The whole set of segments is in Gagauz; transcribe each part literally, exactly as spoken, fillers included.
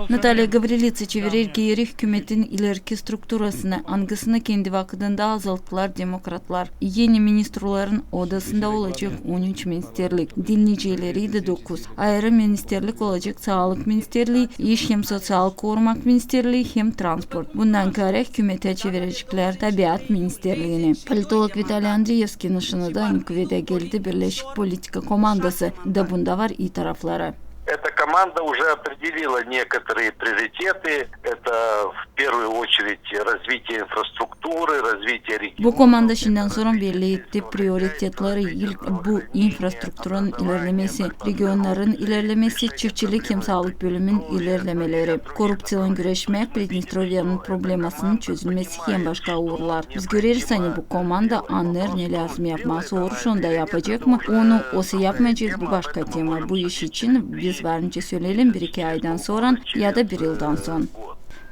Natalya Gavrilitsa çevirer geeri hükümetin ilerki strukturasını, angısını kendi vakıdında azalttılar demokratlar. Eni ministrların odasında olacek on üç ministerlik, dil niceleeri dä dokuz. Ayırı ministerlik olacek saalık ministerlii, iş hem soţial korumak ministerlii hem transport. Bundan kaarä hükümetä çevirecklär tabiat ministerliini. Politolog Vitaliy Andreevskiy nışannadı, ani kuvedä geldi birleşik politika komandası, da bunda var ii tarafları. Эта команда уже определила некоторые приоритеты. Это в первую очередь развитие инфраструктуры, развитие региона. Bu komanda şindän sora belli etti prioritetleri. İlk bu infrastrukturanın ilerlemesi, regionnarın ilerlemesi, çiftçilik hem saalık bölümin ilerlemeleri, korrupţiyalan güreşmäk, Pridnestrovyanın problemasının çözülmesi hem başka uurlar. Biz göreriz, ani bu komanda annêêr, ne lääzım yapmaa. Soruş onda yapacek mı onu, osa yapmayacek, bu başka tema. Bu iş için biz var nicä söleyelim, bir-iki aydan sora ya da bir yıldan sora.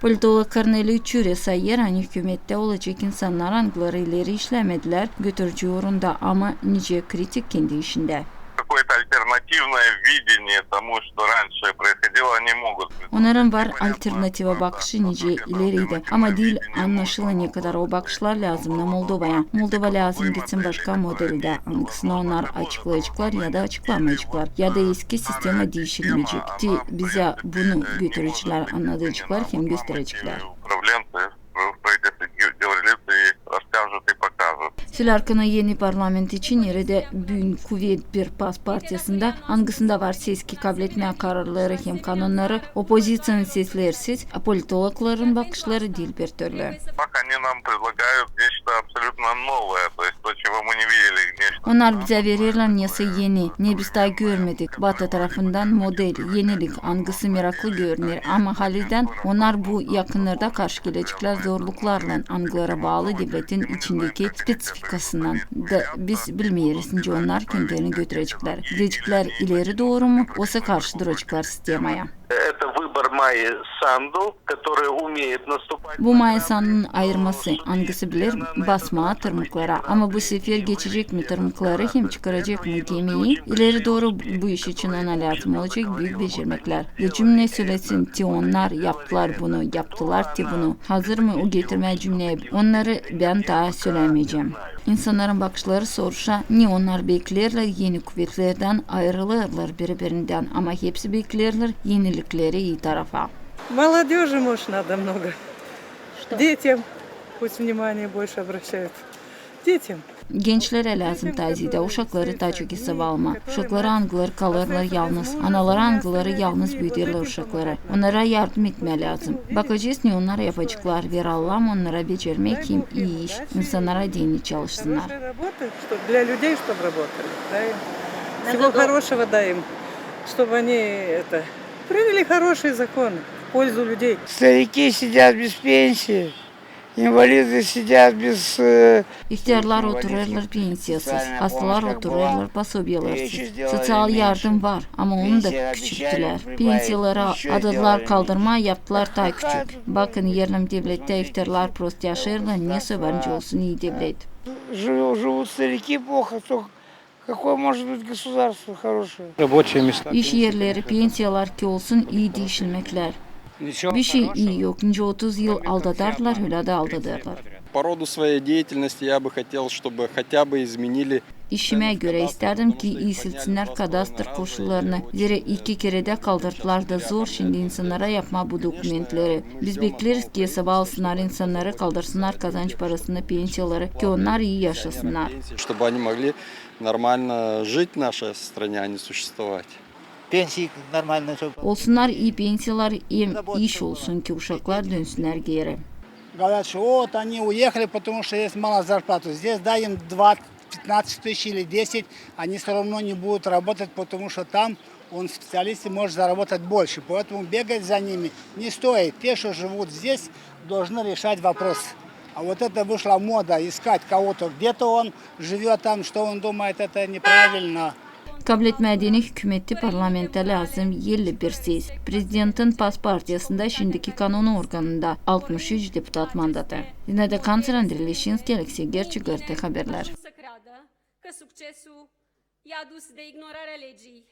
Politolog Korneliy Çure sayêr, ani hükümette olacek insannar, angıları ileri işlämedilär götürücü uurunda, ama nicä kritik kendi işindä. Какое-то альтернативное видение тому, что раньше происходило, они могут. Onnarın var alternativa bakışı nicä ileriydi, ama diil annaşıla, nekadar o bakışlar lääzımnı Moldovaya. Moldova lääzım gitsin başka modeldä, angısını onnar açıklayaceklar ya da açıklamayaceklar, ya da eski sistema diişilmeyecek. Te bizä bunu götürücülär annadaceklar hem gösterecekler. Управленцы в правительстве Гаврилицы расскажут и покажут. Sölärsän, eni parlament için neredä büün kuvet bir PAS partiyasında, angısında var ses, ki kabletmää kararları hem kanonnarı, oppoziţiyanın sesleri ses, a politologların bakışları diil bir türlü. Bak, они нам предлагают нечто абсолютно новое, то есть то, чего мы не видели, нечто. Onnar bizä vererlär nesä eni, ne biz taa görmedik. Batı tarafından model, enilik, angısı meraklı görüner, ama halizdän onnar bu yakınnarda karşı geleceklär zorluklarlan, angıları baalı devletin içindeki spesifikasından. Da biz bilmeeriz, nicä onnar kendilerini götüreceklär. Gidecekler ileri dooru mu, osa karşı duraceklar sistemaya? Это выбор Майи Санду, которая умеет наступать. Bu Maya Sandunun ayırması, angısı biler basmaa tırmıklara, ama bu sefer geçecek mi tırmıkları hem çıkaracek mı gemiyi ileri dooru? Bu iş için ona lääzım olacek büük becermeklär. Da cümne sölesin, te onnar yaptılar bunu, yaptılar te bunu. Hazır mı o getirmää cümneyä? Onnarı bän taa sölämeyecäm. İnsannarın bakışları soruşa, ne onnar bekleerlär eni kuvetlerdän, ayırılêrlar biri-birindän, ama hepsi bekleerlär enilikleri ii tarafa. Молодёжи, может, надо много. Детям пусть внимание больше обращают. Детям. Gençlerä lääzım taa zeedä, uşakları taa çok esaba almaa. Uşakları, angıları kalêrlar yalnız. Anaları, angıları yalnız büüderlär uşakları. Onnara yardım etmää lääzım. Bakacez, ne onnar yapaceklar. Ver Allahım onnara becermäk hem ii iş, insannara deyni çalışsınnar. Хорошая работа, чтоб для людей, чтоб работали, да, им. Всего хорошего, да, им, чтобы они, это, приняли хорошие законы в пользу людей. Старики сидят без пенсии. Инвалиды сидят без, э, İhtärlar oturêrlar pensiyasız, hastalar oturêrlar posobiyalarısız. Soţial yardım var, ama onu da küçülttülär. Pensiyaları adadılar kaldırmaa, yaptılar taa küçük. Bakın, erlim devlettä ihtärlar prost yaşêêrlar, nesä var nicä olsun ii devlet. Живут, живут старики плохо, то Какое может быть государство хорошее? Рабочие места. İş erleri, pensiyalar, ki olsun ii diişilmeklär. Bir şey ii yok. Nicä otuz yıl aldadardılar, ölä dä aldadêrlar. По роду своей деятельности я бы хотел, чтобы хотя бы изменили. İşimä görä istärdim, ki iisiltsinnär kadastr koşullarını. Zerä iki keredä kaldırdılar da zor şindi insannara yapmaa bu dokumentleri. Biz bekleeriz, ki esaba alsınnar insannarı, kaldırsınnar kazanç parasını, pensiyaları, ki onnar ii yaşasınnar. Чтобы они могли нормально жить в нашей стране, а не существовать. Пенсии нормально, чтоб... Olsunnar ii pensiyalar, hem iş olsun, ki uşaklar dönsünnär geeri. Говорят, что вот они уехали, потому что есть мало зарплату. Здесь дай им двадцать, пятнадцать тысяч или десять, они всё равно не будут работать, потому что там он специалист и может заработать больше. Поэтому бегать за ними не стоит. Те, что живут здесь, должны решать вопрос. А вот это вышла мода искать кого-то, где-то он живёт там, что он думает, это неправильно. Kabletmää deyni hükümeti, parlamentä lääzım elli bir ses. Prezidentin PAS partiyasında, şindiki kanon organında altmış üç deputat mandatı. Zinaida Kanţer, Andrey Leşinskiy, Aleksey Gerçik, GRT Haberlär. Că succesul e adus de ignorarea legii.